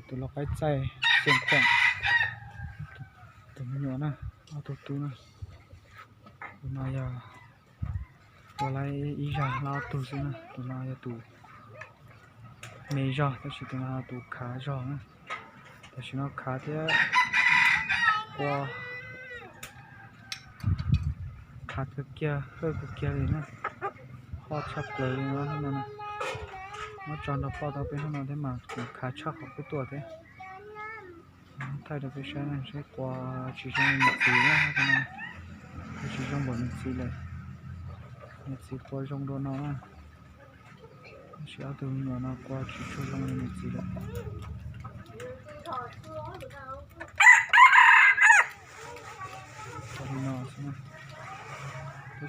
Tus lau qaib txaij Xyeem Khuam, tus me nyuam na, ob tug tub na. Tus no yog ua lawm ib zag lawm ob tug xwb na. Tus no yog tus me zog, tab sis tus no tus khav zog na. Tam sim no khav thiab qua, khav kawg kiag, hawj kawg kiag li na. Hoj tshaj plaws li no, muab tso nrog poj tau peb hnub no thiab mas tus khav tshaj qhov peb tuaj thiab. Thaij rau peb saib na, saib qua tsis zoo li nws txiv na, tsis zoo npaum nws txiv lawm. Nws txiv qua zoo dua no na. Tab sis ob tug me nyuam no qua tsis tshua zoo li nws txiv lawm. Tab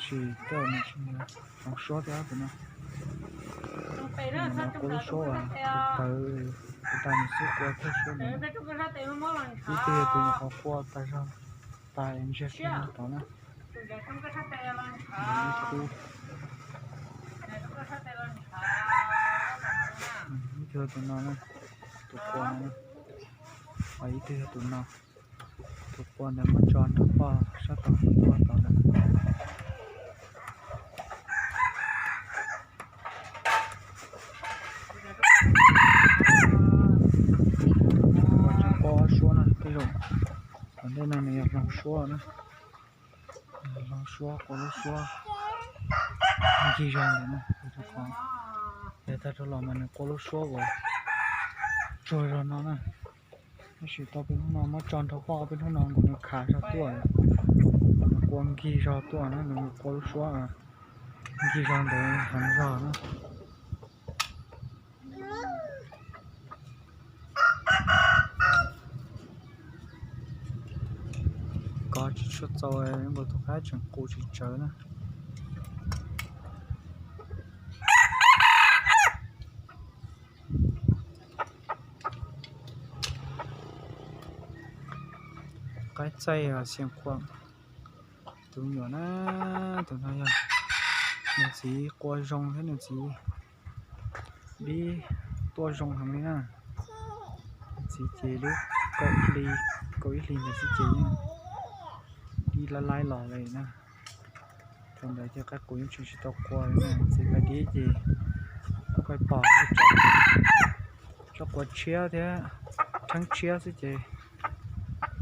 sis tej zaum nws tsis zoo suab thiab tus no. Nws no qua lub suab uas tawv, tus tais nws xub qua thawj suab no. Ib tug yog tus nyuam qhuav qua tag zog, tais ntsiag to na. Ib tug, ib tug yog tus no na, tus qua no, ib tug yog tus no. Tus qua ntawd muab tso nrog poj sab tod, poj tod lawm. Qua tseem qua suab na, tej zaum tom ntej no nws yog hloov suab na. Hloov suab, qua lub suab ncig zog ntawd na. Yav tag rau los mas nws qua lub suab uas tsuag zog no na. Tab sis tau peb hnub no muab tso nrog poj, peb hnub no nkaus nws khav zog tuaj, nkaus nws qua nkig zog tuaj na, nkaus nws qua lub suab nkig zog ntawd heev zog na. Kov tsis tshua txaus, nkaus tus qaib tseem qus tsis tsawv na. Qaib txaij Xyeem Khuam tus me nyuam na, tus no yog nws txiv qua zoo thiab nws txiv dib tuaj zoo heev li na. Nws txiv ces lub kaum hli, kaum ib hlis ntawd xwb ces yeej dib laib laib los li na. Thaum ntawd ces qaib qus yeej tseem tsis tau qua li na, txiv qaib dib ces qaib pom tso qua tshiab thiab rheeb tshiab xwb ces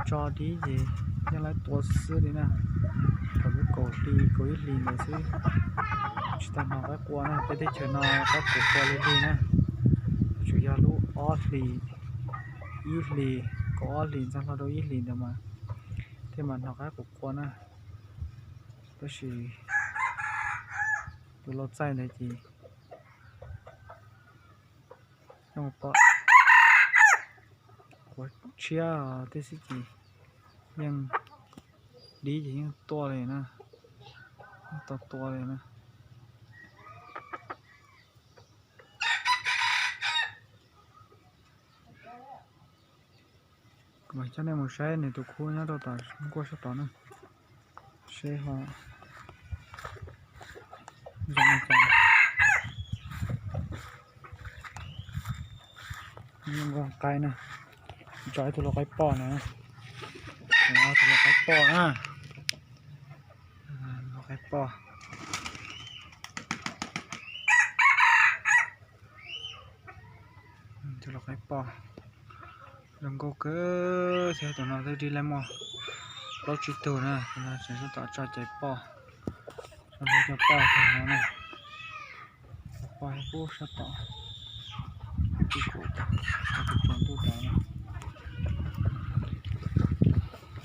tso dib ces yeej laib tua xwb li na. Thaum lub kaum hli kaum ib hlis ntawd xwb, tsis tau hnov qaib qua na. Peb teb chaws no qaib qus qua lig lig na, tsuas yog lub ob hlis, ib hlis, kaum ob hlis ntxog hlo rau ib hlis ntawd mas thiaj mam hnov qaib qus qua na. Tab sis tus lau txaij ntawd ces yeej pom qua tshiab tib xwb ces yeej dib ces yeej tuaj li na, yeej tau tua li na. Kuv mam coj nej mus saib nws tus khub nyob rau tom nkuaj sab tod na, seb ho zoo li cas. Nkuaj qaib na, tso ib tug lau qaib poj na, tus lau qaib poj na, lau qaib poj. Tus lau qaib poj zoo nkauj kawg thiab, tus no twb dib laib muaj plaub tsib tug na, tus no tseem sab tom tso caiv poj, tso caiv poj tag no na. Poj ib pub sab tom, ib kuv tus tsaus ntuj tod na.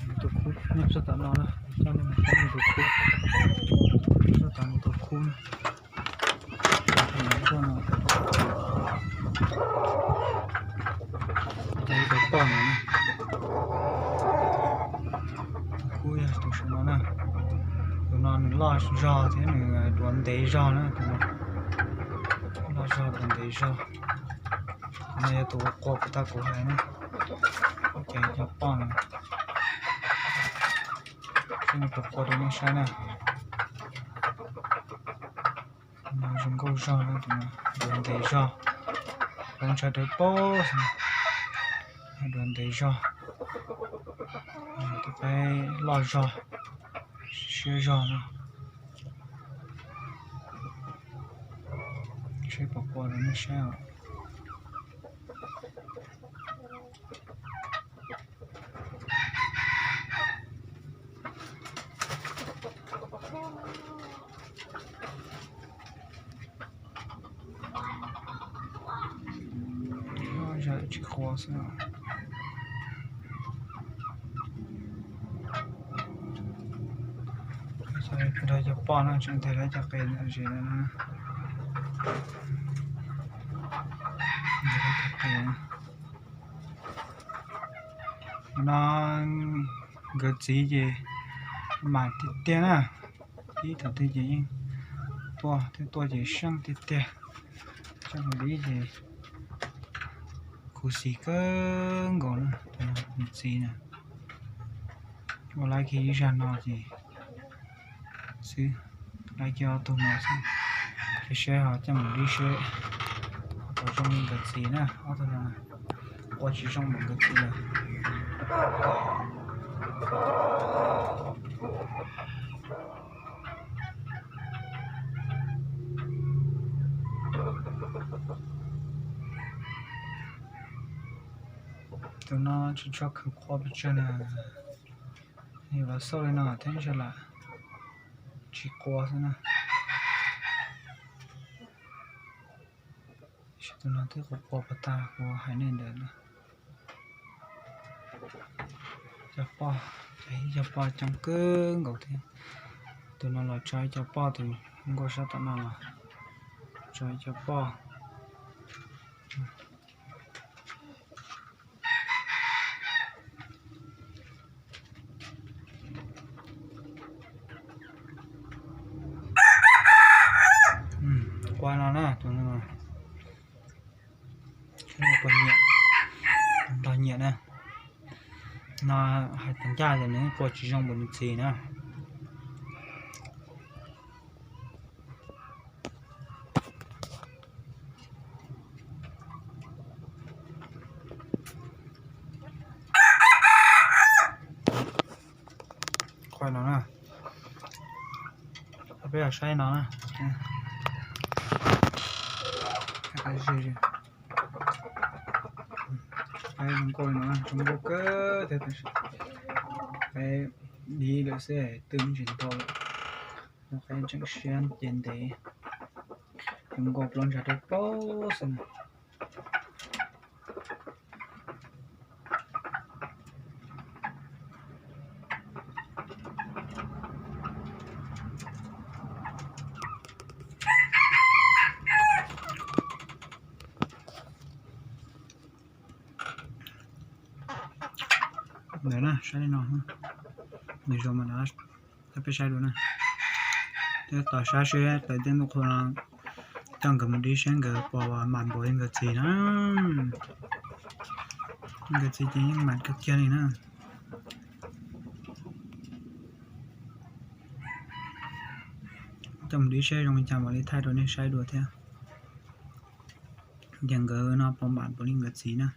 Nws tus khub nyob sab tom no na, coj nej mus saib nws tus khub, sab tom nws tus khub na. Caiv tus poj no na, tus khub yog tus saum no na. Tus no nws loj zog thiab nws duav ntev zog na, tus no loj zog duav ntev zog. Tus no yog tus qua kuv tag kuv hais na, caiv cov poj no. Saib nws puas qua rau nej saib na. Tus no zoo nkauj zog na, tus no duav ntev zog, zoo ntshai dawb paug xwb. Dua ntev zog, tus qaib loj zog, siab zog no. Seb puas qua rau nej saib os. Tsis qua xwb. Nrog cov poj no tseem nteg lawv cov qe ntawm zes no na. Nteg lawv cov qe no. No nkawd txiv ces mam tiag tiag na. Ib thaum twg ces yeej tuaj, twb tuaj ces seej tiag tiag. Seej li ces khuv xim kawg nkaus na, tus no nws txiv na. Ua laiv kiag ib zag no ces xwb, laiv kiag ob tug no xwb. Ces seb ho coj mus dib seb ho puas zoo li nkawd txiv na, ob tug no ua tsis zoo npaum nkawd txiv lawm. Tus no tsis tshua kheev qua pes tsawg na, yus los xauj li no thiab ntshe lam tsis qua xwb na. Tab sis tus no twb qua qua puas tag kuv hais nej ntawd na. Cov poj, ib cov poj coob kawg nkaus thiab. Tus no los tso ib cov poj, tus nkauj sab tom no los tso ib cov poj. Qua no na, tus no, nrog nyiam na. No hais tag ncaj ces nws qua tsis zoo npaum nws txiv na. Qhov no na, peb los saib no na. Qaib zoo nkauj no, zoo nkauj kawg thiab tab sis qaib dib lawm xwb twb tsis ntau lawm. Qaib tseem siab ces ntev, zoo nkauj plaub ntsa rau plaub xwb na. Ntawd na, saib li no, nws zoo mas na, peb saib dua na. Tos saib seb tawm tej ntuj qhua no coj nkawd mus dib seb nkawd puas mam npaum li nkawd txiv na. Nkawd txiv ces yeej mam kawg kiag li na. Coj mus dib seb zoo li cas mam li thaij rau nej saib dua thiab. Ces nkawd no puas mam npaum li nkawd txiv na.